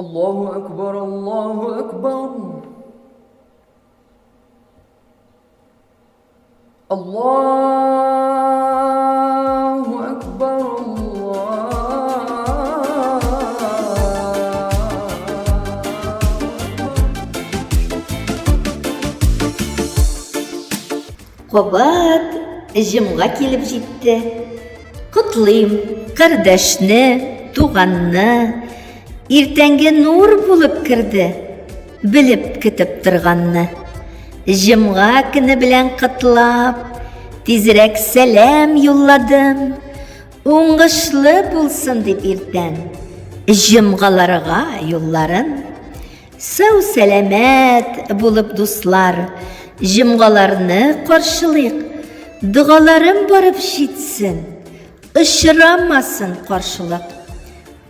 Аллаһу әкбар, Аллаһу әкбар. Аллаһу әкбар, Кабат җомга килеп җитте. Котлыйм кардәшне, туганны. Иртәнге нур булып керде, белеп көтеп торганны. Җомга көне белән котлап, тизрәк сәлам юлладым. Уңышлы булсын дип иртән, җомгаларга юлларын. Сау-сәламәт булып дуслар, җомгаларны каршылыйк. Догаларым барып җитсен, очрамасын каршылык.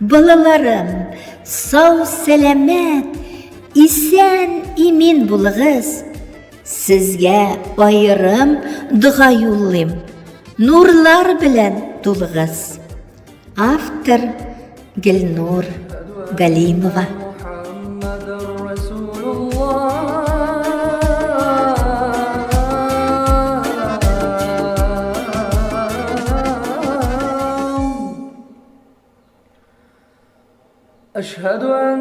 Балаларым, сау-сәламәт, исән-имин булыгыз. Сезгә аерым дога юллыйм. Нурлар белән тулыгыз. Автор Гөлнур Галимова. Әшһәду ән